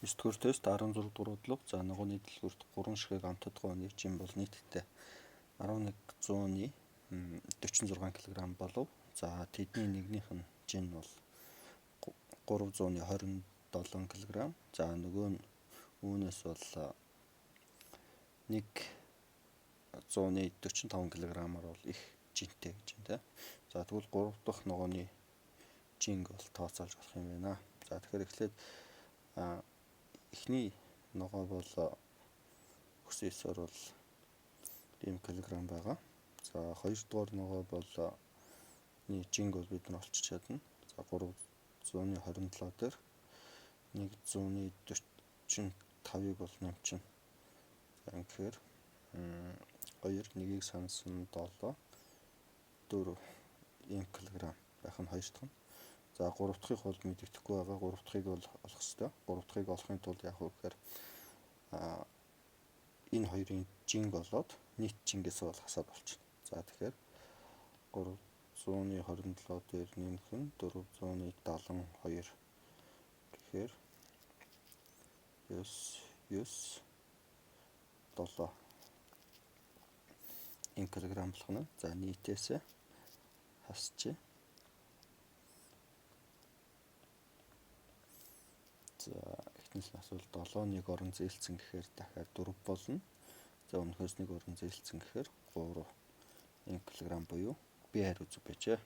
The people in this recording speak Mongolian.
9-р тест 16 дугаар бодлого. За ногооны дэлгүүрт 3 ширхэг амтдгаа нийт жин бол нийтдээ 1146 кг болов. За тэдний нэгнийх нь жин бол 327 кг. За нөгөө нь үүнээс бол 145 кг-аар бол их жинтэй гэж байна те. За тэгвэл 3 дахь ногооны жинг бол тооцоолж болох юм байна. За тэгэхээр эхлээд эхний ногоо бол өгсөн ёсоор бол ийм килограмм байгаа. За хоёрдугаар ногоо бол жинг бол бид нар олчих чадна. За 327 дээр 145-ыг бол нэмчин. За ингэхээр 2 нэгийг сансан 7 4 ийм килограмм байх нь хоёр дахь нь. За гурав дахьыг бол мэдэгдэхгүй байгаа. Гурав дахьыг бол олох ёстой. Гурав дахьыг олохын тулд яах вэ гэхээр энэ хоёрын жинг болоод нийт жингээс бол хасаад болчихно. За тэгэхээр 327 дээр нэмэх нь 472 гэхээр 9 9 7 ийм килограмм болох нь. За нийтээс хасчээ. За эхнээс нь асуул 7 1 орон зээлцэн гэхээр дахиад 4 болно. За өмнөхөөс 1 орон зээлцэн гэхээр 3 ийм килограмм буюу би хариу зөв байжээ.